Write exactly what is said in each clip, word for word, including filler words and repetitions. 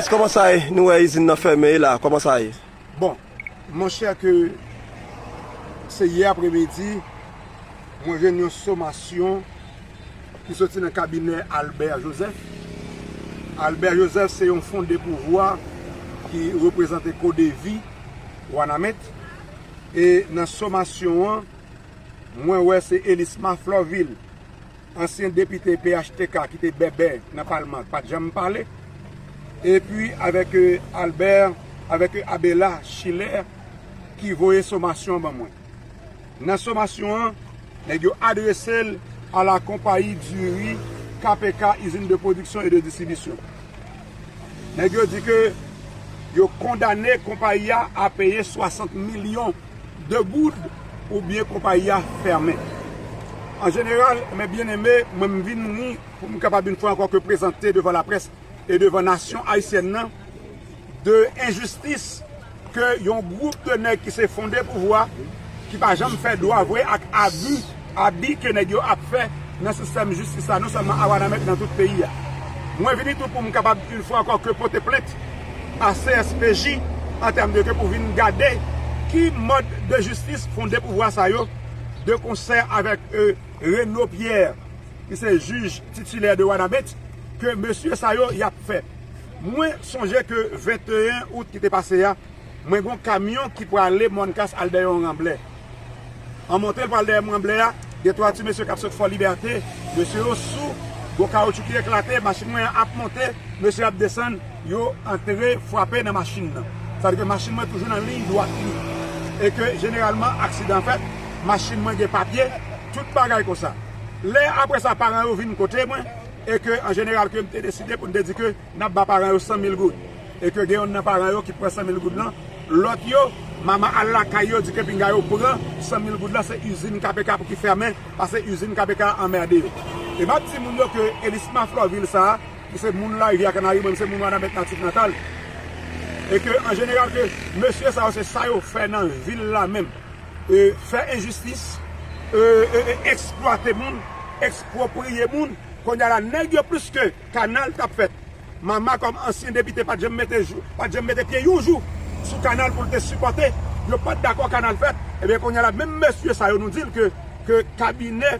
Kòman sa ye? Nou wè izin nan fèmen la, kòman sa ye? Bon, monchè, ke se yè apremidi, mwen jwenn yon somasyon ki soti nan kabinè Albert Joseph. Albert Joseph se yon fonde pouvwa ki reprezante Kodevi Wanament. E nan somasyon an, mwen wè se Elisma Florvil, ansyen depite P H T K ki te bèbè nan palman, pa t janm pale. Epi avèk euh, Albert, avèk euh, Abela Schiller ki voye somasyon an ban mwen. Nan somasyon an, nèg yo adrese l à la compagnie du riz K P K, usine de production et de distribution. Nèg yo di ke yo kondane konpayi a a peye swasant milyon de goud oubyen konpayi a fèmen. An jeneral, mes bien-aimés, mwen m vin ni pou m kapab yon fwa ankò ke prezante devan laprès e devan nasyon ayisyèn nan de enjistis ke yon gwoup de nèg ki se fonde pouvwa, ki pa janm fè dwa vre ak abi, abi ke nèg yo ap fè nan sistèm jistis la, non sèlman a Wanament, nan tout peyi a. Mwen vini tou pou m kapab, yon fwa ankò, ke pote plent a C S P J an tèm de ke pou vin gade ki mòd de jistis fonde pouvwa sa yo, de konsè avèk euh, Reno Pierre, ki se jij titilè de Wanament, ke mesye sa yo y ap fè. Mwen sonje ke venteyen out ki te pase a, mwen gon kamyon ki prale Mòn Kas al dèyè yon ranblè. An monte l pral dèyè ranblè a, gen twa ti mesye k ap sot Fò Libète, mesye yo sou, gon kawoutchou ki eklate, machin mwen an ap monte, mesye ap desann, yo antre frape nan machin nan. Sa vle di ke machin mwen toujou nan liy dwat li. E ke jeneralman aksidan fèt, machin mwen gen papye, tout bagay konsa. Lè apre sa paran yo vin kote mwen, e ke an jeneral ke m te deside pou n te di ke n ap ba paran yo san mil goud. E ke gen yonn nan paran yo ki pran san mil goud lan, lòt yo, manman al lakay yo di ke pinga yo pran san mil goud lan, se izin K P K pou ki fèmen, paske izin K P K anmède yo. E m ap di moun yo ke Elisma Florvil sa a, ki se moun Larivyè Kanari, mwen se moun Wanament natif natal. E ke an jeneral ke mesye sa yo se sa yo fè nan vil la menm. E, fè enjistis, e, e, e, eksplwate moun, ekspropriye moun. Kounye a la, nèg yo plis ke kanal t ap fèt. Mama kòm ansyen depite pa t janm mete jou, pa t janm mete pye yon jou sou kanal pou l te sipòte. Yo pa t dakò kanal fèt. Ebyen kounye a la, menm mesye sa yo nou di l ke, ke kabinè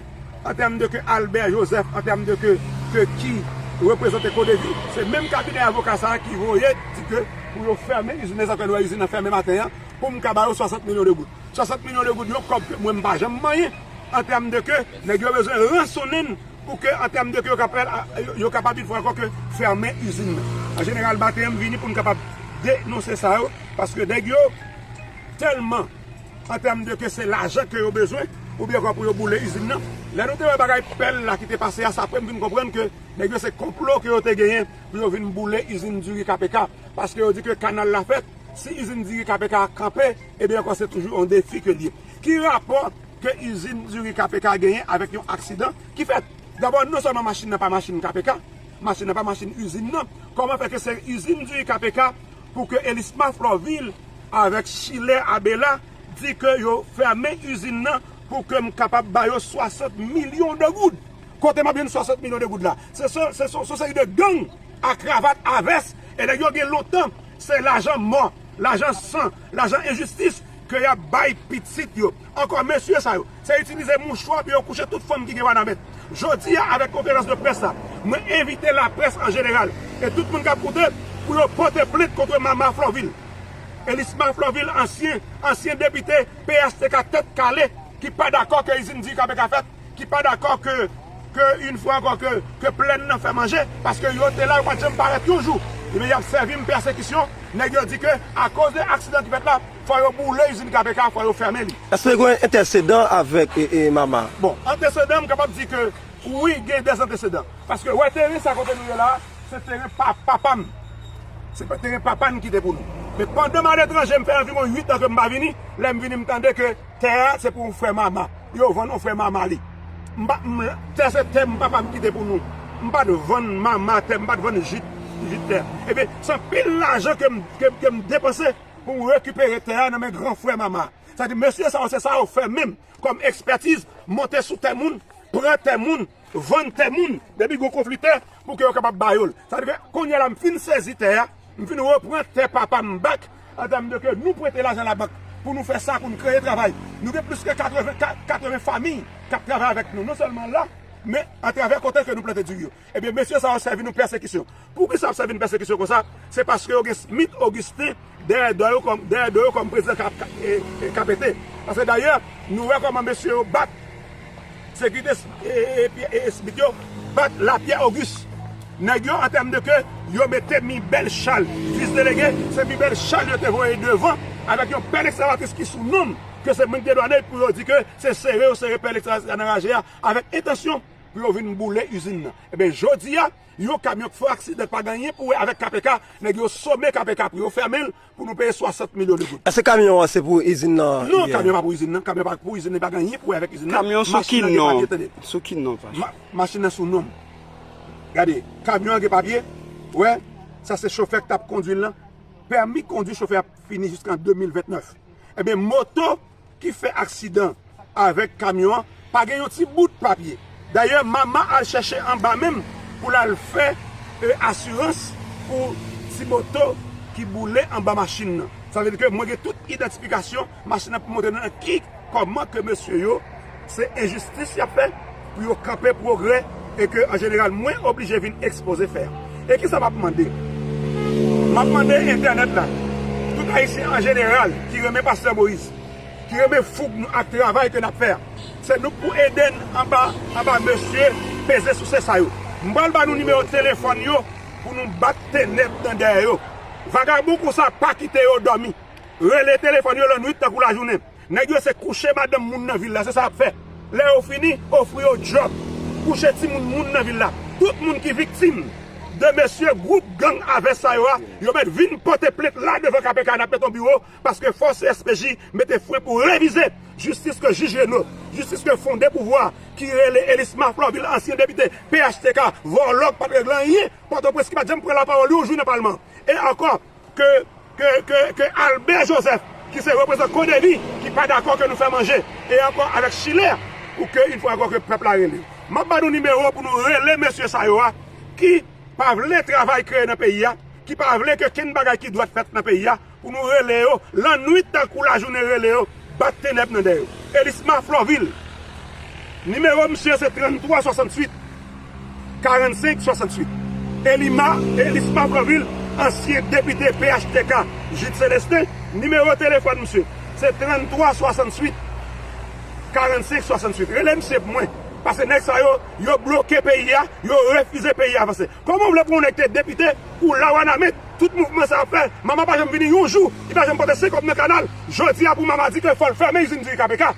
an tèm de ke Albert Joseph, an tèm de ke, ke ki reprezante Kodevi, se menm kabinè avoka sa a ki voye di ke pou yo fèmen izin nan, sa fè nou wè izin nan fèmen maten an, pou m ka ba yo swasant milyon de goud. Swasant milyon de goud, yon kòb ke mwen m pa janm manyen, an tèm de ke nèg yo bezwen ransonnen n pou ke, an tèm de ke yo kapab, yo kapab yon fwa ankò ke fèmen izin nan. An jeneral, maten an m vini pou n kapab denonse sa yo, paske nèg yo tèlman an tèm de ke se lajan ke yo bezwen, oubyen kwa pou yo boule izin nan. Lè nou te wè bagay pèl la ki te pase a, sa fè m vin konprann ke nèg yo se konplo ke yo te genyen pou yo vin boule izin diri K P K, paske yo di ke kanal la fèt, si izin diri K P K a kanpe, ebyen ankò se toujou yon defi ke l ye. Ki rapò ke izin diri K P K genyen avèk yon aksidan ki fèt? Dabò, non sèlman machin nan pa machin K P K, machin nan pa machin izin nan, kòman fè ke se izin diri K P K pou ke Elisma Florvil avèk Chilè Abela di ke yo fèmen izin nan pou ke m kapab ba yo swasant milyon de goud. Kote m ap jwenn swasant milyon de goud la? Se se se se se seri de gang a kravat a vès, e nèg yo gen lontan se lajan mò, lajan san, lajan enjistis ke y ap bay pitit yo. Ankò, mesye sa yo, se itilize mouchwa pou yo kouche tout fanm ki gen Wanament. Jodi a, avèk konferans de près sa, mwen envite laprès an jeneral e tout moun k ap koute pou yo pote plent kont Mama Florvil. Elisma Florvil, ansyen, ansyen depite P H T K tèt kale, ki pa dakò ke izin diri K P K fèt, ki pa dakò ke, ke yon fwa ankò ke, ke plèn nan fè manje, paske yo te la, yo pa t janm parèt yon jou. Ebyen, y ap sèvi m pèsekisyon. Nèg yo di ke, akoz de aksidan ki fèt la, fò yo boule izin K P K, fò yo fèmen li. Èske gen antèsedan avèk e, e, Mama? Bon, antèsedan, m kapab di ke wi, gen dè antèsedan. Paske, wè, teren sa kote nou ye la, se teren pa, papa m. Se pa teren papa n ki te pou nou. Men pandan m aletranje, m fè anviwon uit an ke m pa vini, lè m vini, m tande ke tè a se pou yon frè Mama. Yo vann yon frè Mama li. M pa, m, tè se tè m papa m ki te pou nou. M pa t vann Mama tè, m pa t vann Jit, Jit tè. Ebyen, se anpil lajan ke m, ke, ke m depanse pou m rekipere tè a nan men gran frè Mama. Sa di, mesye sa yo, se sa yo fè menm. Kòm ekspètiz, monte sou tè moun, pran tè moun, vann tè moun, depi gon konfli tè, pou ke yo kapab ba yo l. Sa vle di ke kounye a la, m fin sezi tè a, M fin reprann tè papa m back, an tèm de ke nou prete lajan labank pou nou fè sa, pou nou kreye travay. Nou gen plis ke katreven, ka-, katreven fanmi k ap travay avèk nou, non sèlman la, men atravè kote ke nou plante diri yo. Ebyen, mesye sa yo sèvi nou pèsekisyon. Poukisa y ap sèvi nou pèsekisyon konsa? Se paske yo gen Smith Augustin dèyè do yo kòm, dèyè do yo kòm prezidan K-, K-, e, e, K P T. Paske dayè, nou wè kòman mesye yo bat sekirite e, e, e, e Smith yo, bat Lapierre Auguste. Nèg yo, an tèm de ke yo mete Mibèl Chal, vis delege, se Mibèl Chal yo te voye devan avèk yon pèl ekskavatris ki sou non m, ke se mwen ki te done pou yo di ke se sere yo sere pèl ekskavatris la nan raje a, avèk entansyon pou yo vin boule izin nan. Ebyen, jodi a, yon kamyon k fè aksidan k pa gen anyen pou wè avèk K P K, nèg yo some K P K pou yo fèmen l, pou nou peye swasant milyon de goud. Èske kamyon an se pou izin nan? Non, kamyon pa pou izin nan, kamyon pa pou izin nan, pa gen anyen pou wè avèk izin nan. Kamyon sou ki non? Sou ki non, pa? Ma-, machin nan sou non m. Gade, kamyon an gen papye, wè, sa se chofè k t ap kondui l lan. Pèmi kondui chofè a fini jiskan de mil vennèf. Ebyen, moto ki fè aksidan avèk kamyon an pa gen yon ti bout papye. Dayè, mama al chèche anba menm pou l al fè, e, asirans pou ti moto ki boule anba machin nan. Sa vle di ke mwen gen tout idantifikasyon machin nan pou montre nou nan ki, kòman ke mesye yo, se enjistis y ap fè pou yo kanpe pwogrè e ke, an jeneral, mwen oblije vin ekspoze fè a. E kisa m ap mande? M ap mande entènèt la, tout Ayisyen an jeneral ki renmen Pastè Moïse, ki renmen foug nou ak travay ke n ap fè a. Se nou k pou ede n anba, anba mesye peze souse sa yo. M pral ba nou nimewo telefòn yo pou nou bat tenèb nan dèyè yo. Vagabon konsa pa kite yo dòmi. Rele telefòn yo lannwit tankou lajounen. Nèg yo se kouche madanm moun nan vil la, se sa y ap fè. Lè yo fini, ofri yo djòb. Kouche timoun moun nan vil la. Tout moun ki viktim de mesye gwoup gang avè sa yo a, yo mèt vin pote plent la devan K P K, n ap mete yon biwo, paske fò C S P J mete fren pou revize jistis ke jij Reno, jistis ke Fondé Pouvoir, ki rele Elisma Florvil, ansyen depite P H T K, vòlò k pa t regle anyen, Pòtoprens, ki pa t janm pran lapawòl yon jou nan palman. E ankò, ke, ke, ke, ke Albert Joseph, ki se reprezantan Codevi, ki pa dakò ke nou fè manje, e ankò avèk Chilè, pou ke, yon fwa ankò, ke pèp la rele. M ap ba nou nimewo pou nou rele mesye sa yo a, ki pa vle travay kreye nan peyi a, ki pa vle ke kenn bagay ki dwèt fèt nan peyi a, pou nou rele yo, lannwit tankou lajounen rele yo, bat tenèb nan dèyè yo. Elisma Florvil, nimewo misye se tranntwa swasanntuit, karannsenk swasanntuit. Elima, Elisma Florvil, ansyen depite P H T K, Jude Célestin, nimewo telefòn misye se tranntwa swasanntuit, karannsenk swasanntuit. Rele misye pou mwen, paske nèg sa yo, yo bloke peyi a, yo refize peyi a avanse. Kòman w vle pou yon nèg te depite, ou la Wanament, tout mouvman sa ap fè, mama pa janm vini yon jou, li pa janm pote senk kòb nan kanal. Jodi a pou mama di ke fò l fèmen izin diri K P K.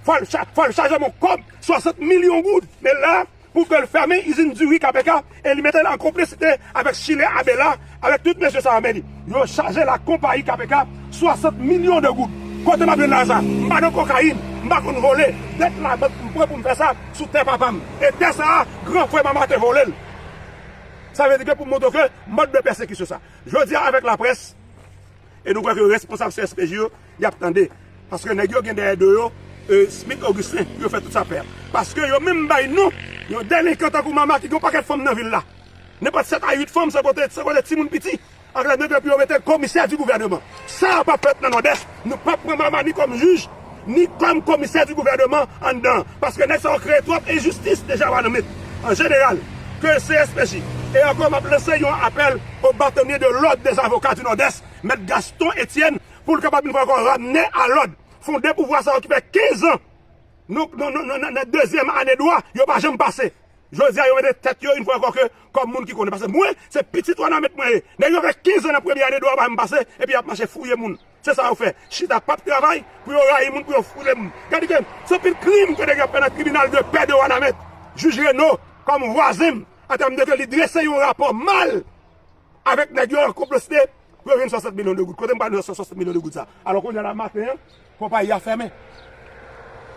Fò l cha-, fò l chaje m yon kòb, swasant milyon goud. Men la, pou ke l fèmen izin diri K P K, e li mete l an konplisite avèk Chilè Abela, avèk tout mesye sa yo, men li. Yo chaje lakonpayi K P K swasant milyon de goud. Kote m ap jwenn lajan? M pa nan kokayin, m pa konn vole. Dèt labank m pran pou m fè sa sou tè papa m. E tè sa a, gran frè mama te vole l. Sa vle di ke pou montre ke mòd de pèsekisyon sa. Jodi a avèk laprès, e nou kwè ke responsab C S P J yo, y ap tande. Paske nèg yo gen dèyè do yo, e, Smith Augustin, pou yo fè tout sa fè a. Paske yo menm bay nou yon delenkan tankou mama ki gen yon pakèt fanm nan vil la. Nenpòt sèt a uit fanm, san konte, san konte timoun piti. An klè, nèg yo pou yo mete l komisè di gouvèneman. Sa p ap fèt nan Nòdès. Nou p ap pran mama ni kòm jij, ni kòm komisè di gouvèneman anndan an. Paske nèg sa yo kreye twòp enjistis deja Wanament. An jeneral, ke C S P J. E ankò, m ap lanse yon apèl o bâtonnier de l'ordre des avocats du Nòdès, mèt Gaston Etienne, pou l kapab yon fwa ankò ramne a lòd Fondé Pouvoir sa yo ki fè kenz an, nou, nou, nou, nou, nan, nan dezyèm ane dwa, yo pa janm pase. Jodi a, yo mete tèt yo, yon fwa ankò, ke kòm moun ki konnen. Paske mwen, se pitit Wanament mwen ye. Nèg yo fè kenz an nan premye ane dwa yo pa janm pase, epi y ap mache fouye moun. Se sa yo fè. Chita p ap travay pou yo rayi moun, pou yo fouye moun. Gade ke se anpil krim ke nèg yo ap fè nan tribinal de pè de Wanament. Jij Reno, kòm vwazen m, an tèm de ke li drese yon rapò mal avèk nèg yo an konplisite pou yo jwenn swasant milyon de goud. Kote m pral jwenn swasant milyon de goud sa? Alò, kounye a la maten an, konpayi a fèmen.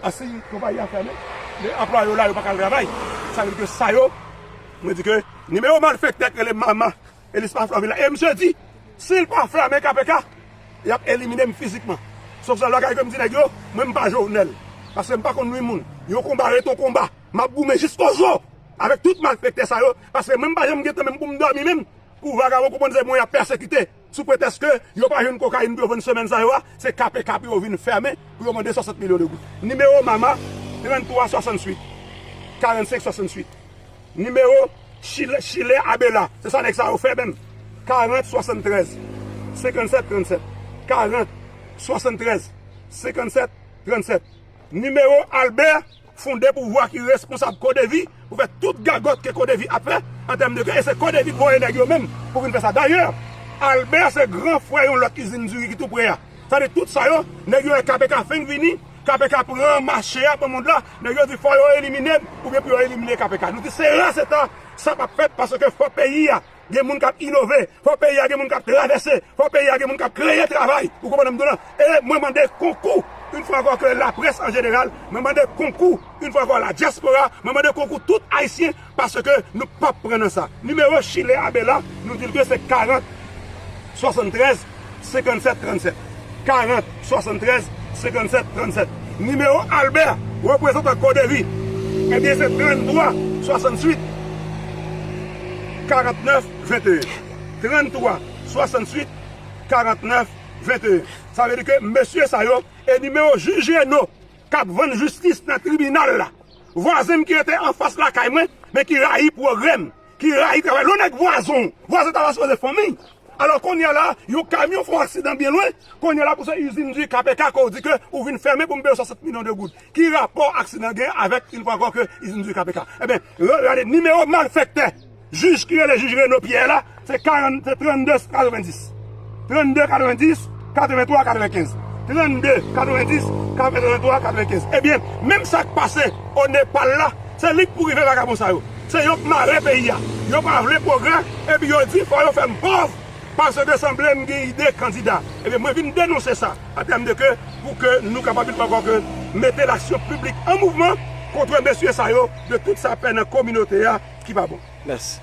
Ansi konpayi a fèmen, men anplwaye yo la, yo pa ka al travay. Sa vle di ke sa yo, mwen di ke nimewo malfektè k rele mama Elisma Florvil la. E misye di, si l pa fèmen K P K, y ap elimine m fizikman. Sòf sa lakay ke m di nèg yo, mwen m pa Jovenel. Paske m pa konn nwi moun. Yon konba rete yon konba. M ap goumen jiskozo avèk tout malfektè sa yo. Paske mwen m pa janm gen tan menm pou m dòmi menm. pou vagabon, pou moun se moun y ap pèsekite. Sou pretèks ke yo pa jwenn kokayin pou yo vann semèn sa yo a, se K P K pou yo vin fèmen, pou yo mande swasant milyon de goud. Nimewo Mama, trannntwa swasannwit, karannsenk swasannwit. Nimewo Chile, Chile Abela, se sa nèg sa yo fè menm. Karant swasanntrèz, senkannsèt trannsèt. Karant swasanntrèz, senkannsèt trannsèt. Nimewo Albert, Fondè Pouvwa ki responsab Kodevi pou fè tout gagòt ke Kodevi ap fè an tèm de ke, e se Kodevi k voye nèg yo menm pou vin fè sa. Dayè, Albert se gran frè yon lòt izin diri ki tou pre a. Sa vle di tout sa yo, nèg yo wè K P K fenk vini, K P K pran mache a, pran mond la, nèg yo di fò yo elimine m oubyen pou yo elimine K P K. Nou di se ras eta, sa p ap fèt paske fò peyi a gen moun k ap inove, fò peyi a gen moun k ap travèse, fò peyi a gen moun k ap kreye travay. Ou konprann m di w lan? E mwen mande konkou, yon fwa ankò ke laprès an jeneral, mwen mande konkou, yon fwa ankò ladyaspora, mwen mande konkou tout Ayisyen, paske nou p ap pran nan sa. Nimewo Chile Abela, nou di l ke se karant swasanntrèz senkannsèt trannsèt. Karant swasanntrèz senkannsèt trannsèt. Nimewo Albert, reprezantan Kodevi, ebyen se trannntwa swasannwit karannèf venteyen. Trannntwa swasannwit karannèf venteyen. Sa vle di ke mesye sa yo, e nimewo jij Reno k ap vann jistis nan tribinal la. Vwazen m ki rete anfas lakay mwen, men ki rayi pwogrè m, ki rayi travay. Lè yon nèg vwazen w, vwazen ta sipoze fanmi. Alò kounye a la, yon kamyon fè yon aksidan byen lwen, kounye a la pou se izin diri K P K ke w di ke ou vin fèmen pou m peye w swasant milyon de goud. Ki rapò aksidan gen avèk, yon fwa ankò, ke izin diri K P K? Ebyen, re- gade nimewo malfektè jij ki rele jij Reno Pierre la, se karant, se trannde katrevenndis. Trannde katrevenndis, katrevenntwa katrevenkenz. Trannde katrevenndis, katrevenntwa katrevenkenz. Ebyen, menm sa k pase o Nepal la, se li k pou rive vagabon sa yo. Se yo k mare peyi a. Yo pa vle pwogrè, epi yo di fò yo fè m pòv, paske sanble m gen ide kandida. Ebyen, mwen vin denonse sa, an tèm de ke, pou ke nou kapab, yon fwa ankò, ke mete laksyon piblik an mouvman kont mesye sa yo, de tout sa fè nan kominote a ki pa bon. Mèsi.